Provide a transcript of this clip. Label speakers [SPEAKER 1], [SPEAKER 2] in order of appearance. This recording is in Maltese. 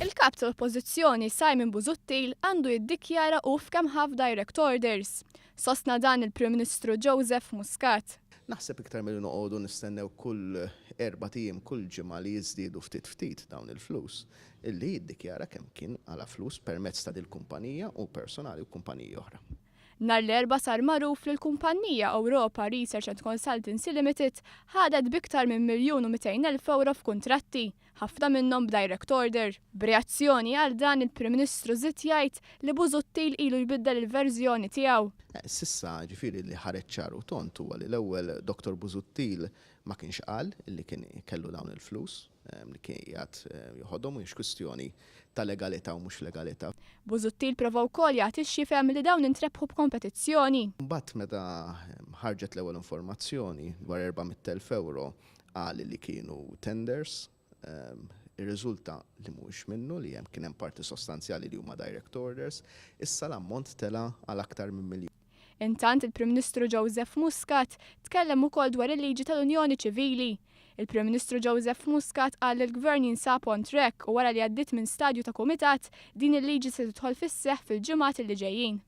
[SPEAKER 1] Il-Kap tal-Oppożizzjoni Simon Busuttil għandu jiddikjara hu f'kemm ħa f'direct orders. Sostna dan il-Prim Ministru Joseph Muscat.
[SPEAKER 2] Naħseb iktar milli noqogħdu nistennew kull erbat ijiem, kull ġimgħa li jiżdiedu ftit ftit dawn il-flus, illi jiddikjara kemm kien qala' flus permezz ta' dil-kumpanija hu personali u kumpaniji oħra.
[SPEAKER 1] Nhar l-Erbgħa sar magħruf li l-kumpannija Europa Research and Consultancy Limited ħadet b'iktar minn 1,200,000 ewro f'kuntratti, ħafna minnhom b'direct order. B'reazzjoni għal dan il-Prim Ministru żied jgħid li Busuttil ilu jbiddel il-verżjoni tiegħu.
[SPEAKER 2] S'issa, ġifieri li ħareġ ċar u tond huwa li l-ewwel Dottor Busuttil ma kienx qal li kien kellu dawn il-flus, li kien qiegħed joħodhom, mhijiex kwistjoni ta' legalità u mhux legalità.
[SPEAKER 1] Busuttil prova wkoll jagħti x'jifhem li dawn intrebħu b'kompetizzjoni.
[SPEAKER 2] Imbagħad meta ħarġet l-ewwel informazzjoni dwar 400,000 ewro qal li kienu tenders. Irriżulta li mhuwiex minnu li hemm kien hemm parti sostanzjali li huma direct orders. Issa l-ammont tela' għal aktar minn miljun.
[SPEAKER 1] Intant il-Prim Ministru Joseph Muscat tkellem ukoll dwar il-liġi tal-Unjoni Ċivili. Il-Prim Ministru Joseph Muscat qal li l-Gvern jinsab on track u wara li għaddiet minn stadju ta' kumitat, din il-liġi se tidħol fis-seħħ fil-ġimgħat li ġejjin.